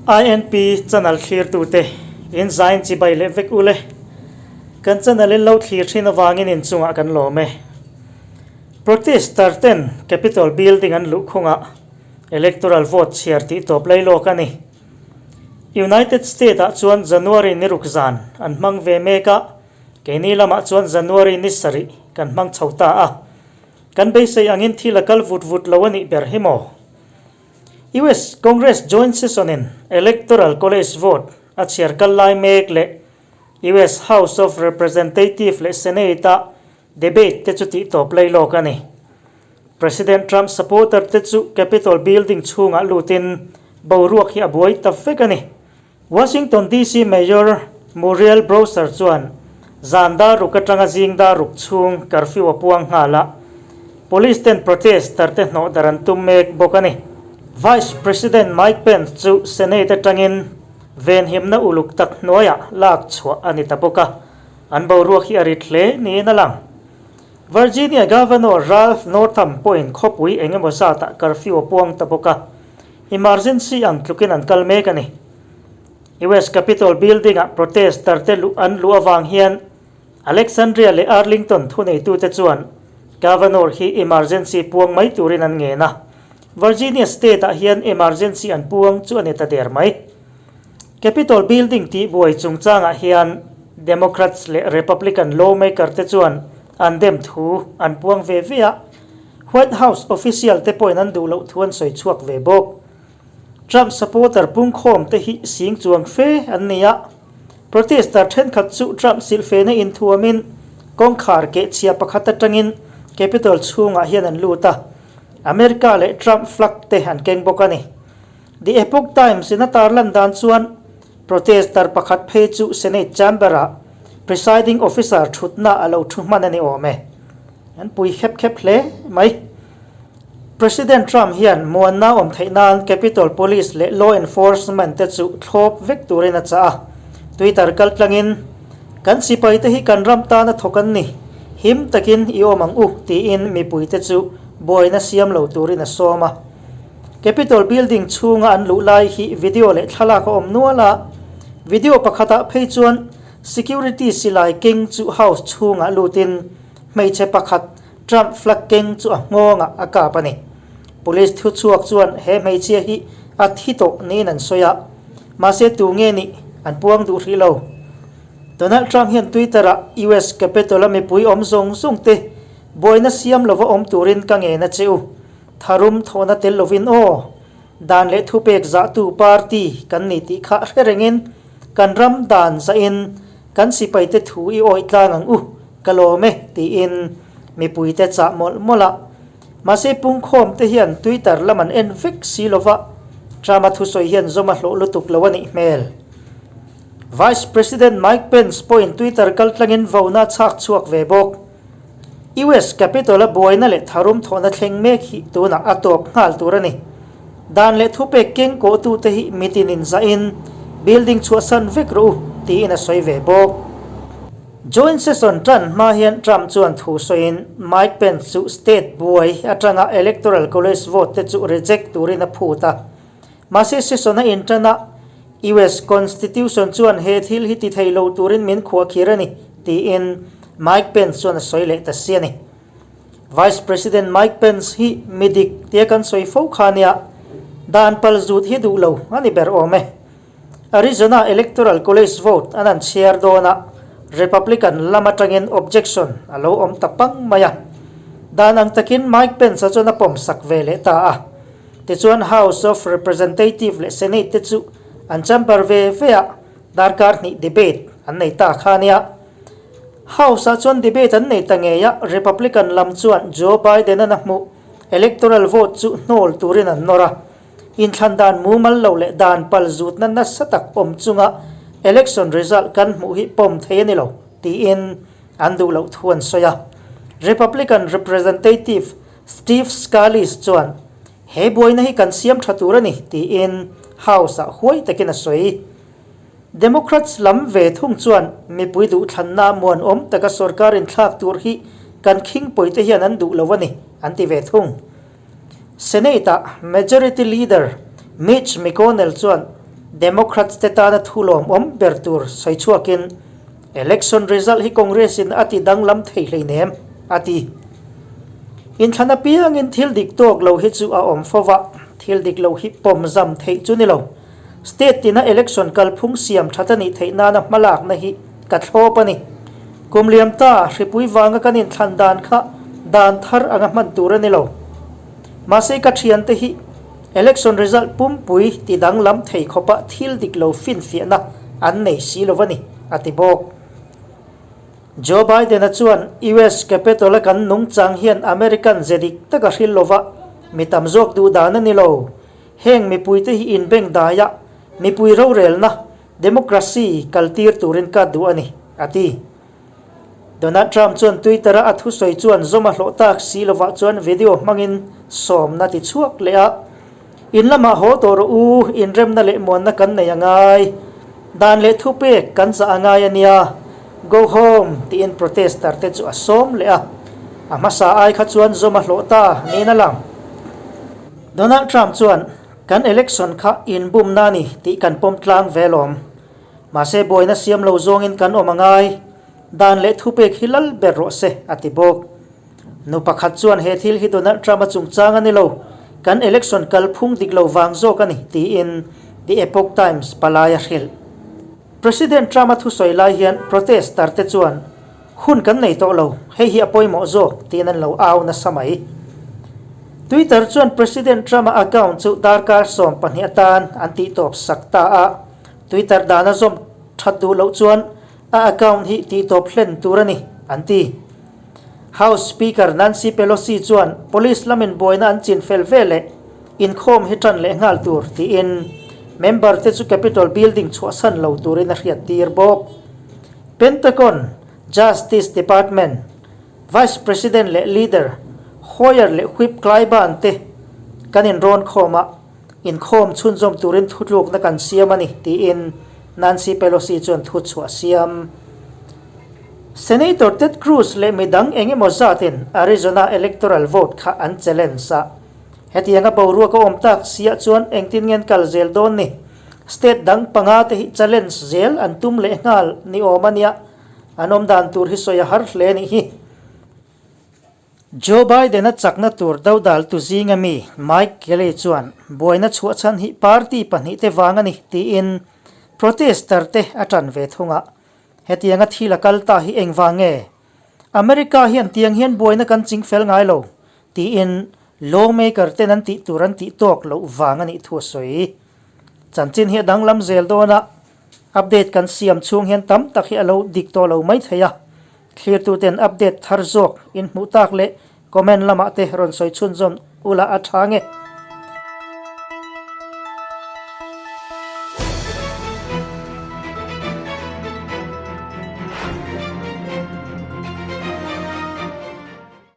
INP channel thlirtute in zain chibai leh vek ule. Kan channel in lo thlir thin avangin inchungah kan lawm e. Protester ten Capitol building an luh khungah electoral vote chhiar tih tawp lai lawk a ni. United State ah chuan January ni ruk zan an hmang ve mek a, keini lamah chuan January ni sarih kan hmang chho ta a. Kan beisei angin thil a kal vut vut lo a nih ber hi maw? US Congress Joint Session in Electoral College vote a chhiar kal lai mek leh US House of Representative leh Senate a debate te chu tih tawp lai lawk a ni. President Trump supporter te chu Capitol building chhungah lutin boruak hi a buai ta vek a ni. Washington DC Mayor Muriel Bowser chuan zan dar ruk atanga zing dar ruk chhung curfew a puang nghal a, police ten protester te hnawh dar an tum mek bawk a ni. Vice President Mike Pence chu Senate atangin venhimna uluk tak hnuaiah lak chhuah a ni ta bawk a, an boruak hi a rit hle niin a lang. Virginia Governor Ralph Northam pawhin khawpui eng emaw zatah curfew a puang ta bawk a, Emergency ang tlukin an kal mek a ni. US Capitol building-ah protester te luh an luh avang hian Alexandria leh Arlington thuneitute chuan Governor hi emergency puang mai turin an ngen a. Virginia state-ah hian emergency an puang chu a ni ta der mai. Capitol building tihbuai chungchangah hian Democrats leh Republican lawmaker te chuan an dem thu an puang ve ve a. White House official te pawhin an duh loh thu an sawi chhuak ve bawk. Trump supporter pungkhawm te hi sing chuang fe an ni a, protester thenkhat chu Trump silhfehna inthuamin kawngkhar kehchhia pakhat atangin Capitol chhungah hian an lut a, America leh Trump flag te an keng bawk a ni. The Epoch Times in a tarlan dan chuan protester pakhat phei chu Senate chamber-ah presiding officer thutna a lo thu hman a ni awm e. An pui khep khep hle mai. President Trump hian muanna awm theih nan Capitol Police leh law enforcement te chu thlawp vek turin a chah a. Twitter kaltlangin, Kan sipai te hi kan ram tana thawk an ni. Him takin i awm ang u, tiin mipui te chu buaina siam lo turin a sawm a. Capitol building chhunga an luh lai hi video leh thlalak a awm nual a. Video pakhatah phei chuan Security silai keng chu house chhungah lutin hmeichhe pakhat Trump flag keng chu a nghawngah a kap a ni. Police thuchhuak chuan he hmeichhia hi a thi tawh niin an sawi a, mahse tu nge nih an puang duh hrih lo. Donald Trump hian Twitter-ah US Capitol-a mipui awm zawng zawng te buaina siam lova awm turin ka ngen a che u. Tharum thawhna tel lovin aw, dan leh thupek zahtu party kan ni tih kha hre rengin kan ram dan zahin kan sipaite thu i awih tlang ang u, ka lawm e tiin mipuite chah mawlh mawlh a. Mahse pungkhawm te hian Twitter lam an en vek si lova, Trump-a thusawi hian zawm a hlawh lutuk lo a nih hmel. Vice President Mike Pence pawhin Twitter kaltlangin vona a chhak chhuak ve bawk. US Capitol-a buaina leh tharum thawhna thleng mek hi tunah a tawp nghal tur a ni. Dan leh thupek keng kawhtute hi mitin inzahin building chhuahsan vek rawh u, tiin a sawi ve bawk. Joint Session tan hma hian Trump chuan thu sawiin Mike Pence chu state buai atanga Electoral College vote te chu reject turin a phut a. Mahse session a intan a, US Constitution chuan he thil hi ti thei lo turin min khuahkhir a ni, tiin Mike Pence chuan a sawi leh ta si a ni. Vice President Mike Pence hi mi dik tia kan sawi fo kha nia, dan pal zut hi duh lo a ni ber awm e. Arizona Electoral College vote an han chhiar dawn a, Republican lam atangin objection a lo awm ta pang mai a. Dan ang takin Mike Pence-a chuan a pawmsak ve leh ta a. Tichuan House of Representative leh Senate te chu an chamber ve ve a, darkar hnih debate an nei ta kha nia. House ah chuan debate an nei ta ngei a, Republican lam chuan Joe Biden-an a hmuh electoral vote chu hnawl turin an nawr a. Inthlan dan mumal lo leh dan pal zutna nasa tak awm chunga election result kan hmuh hi pawm thei a ni lo, tiin an duh loh thu an sawi a. Republican Representative Steve Scalise chuan, He buaina hi kan siam tha tur a ni, tiin House-ah huai takin a sawi. Democrats lam ve thung chuan mipui duhthlanna muanawm taka sorkar inthlak tur hi kan khingpawite hian an duh lo a ni, an ti ve thung. Senate-ah Majority Leader Mitch McConnell chuan Democrats te tana thu lawmawm ber tur sawi chhuakin election result hi Congress in a ti danglam thei hleinem, a ti. Inthlan apiangin thil dik tawk lo hi chu a awm fo va, thil dik lo hi pawm zam theih chu ni lo. State tina election kalphung siam that a nih theih nana hmalakna hi ka thlawp a ni. Kum liam ta hripui vanga kan inthlan dan kha dan thar anga hman tur a ni lo. Mahse ka thiante hi election result pumpui ti danglam thei khawpa thil dik lo finfiahna an nei si lo a ni, a ti bawk. Joe Biden-a chuan US Capitol-a kan nungchang hian American ze dik tak a hril lo va, mi tam zawk duh dan a ni lo. Heng mipuite hi inbeng daia mipui rorelna, democracy, kaltir turin ka duh a ni, a ti. Donald Trump chuan Twitter-a a thusawi chuan zawm a hlawh tak si lovah chuan video hmangin sawmna ti chhuak leh a, In lamah haw tawh rawh u, inremna leh muanna kan nei a ngai. Dan leh thupek kan zah a ngai a nia. Go home! tiin protester te chu a sawm leh a. A hmasa ai kha chuan zawm a hlawh ta niin a lang. Donald Trump chuan, Kan election kha inbumna a ni tih kan pawm tlang ve alawm. Mahse buaina siam lo zawngin kan awm a ngai. Dan leh thupek hi lal ber rawh se, a ti bawk. Nu pakhat chuan he thil hi Donald Trump-a chungchang a ni lo, kan election kalphung dik lo vang zawk a ni, tiin The Epoch Times palai a hrilh. President Trump-a thusawi lai hian protester te chuan hun kan nei tawh lo, hei hi a pawimawh zawk, tiin an lo au nasa mai. Twitter chuan President Trump-a account chu darkar 12 atan an tihtawp sak ta a, Twitter dana zawm that duh loh chuan a account hi tihtawp hlen tur a ni, an ti. House Speaker Nancy Pelosi chuan police lamin buaina an chin fel ve leh inkhawm hi tan leh nghal tur tiin member te chu Capitol building chhuahsan lo turin a hriattir bawk. Pentagon, Justice Department, Vice President leh Leader Hoyer leh Whip Clyburn te kan inrawn khawm a, inkhawm chhunzawm turin thutlukna kan siam a ni tiin Nancy Pelosi chuan thu chhuah siam. Senator Ted Cruz leh midang eng emaw zatin Arizona electoral vote kha an challenge a. Hetianga boruak a awm tak siah chuan engtin nge an kal zel dawn ni? State dang panga te hi challenge zel an tum leh nghal ni awm a nia, an awm dan tur hi sawi a har hle nih hi. Joe Biden-a chakna tur dodaltu zinga mi Mike Kelly chuan buaina chhuahchhan hi party pahnihte vang a ni tiin protester te a tan ve thung a. Hetianga thil a kal ta hi engvang nge? America hian tiang hian buaina kan ching fel ngai lo, tiin lawmaker ten an tih tur an tih tawk loh vang a nih thu a sawi. Chanchin hi a danglam zel dawn a, update kan siam chhung hian tam tak hi a lo dik tawh lo mai thei a. Thlirtuten update thar zawk in hmuh tak leh comment lamah te rawn sawi chhunzawm ula a tha nge.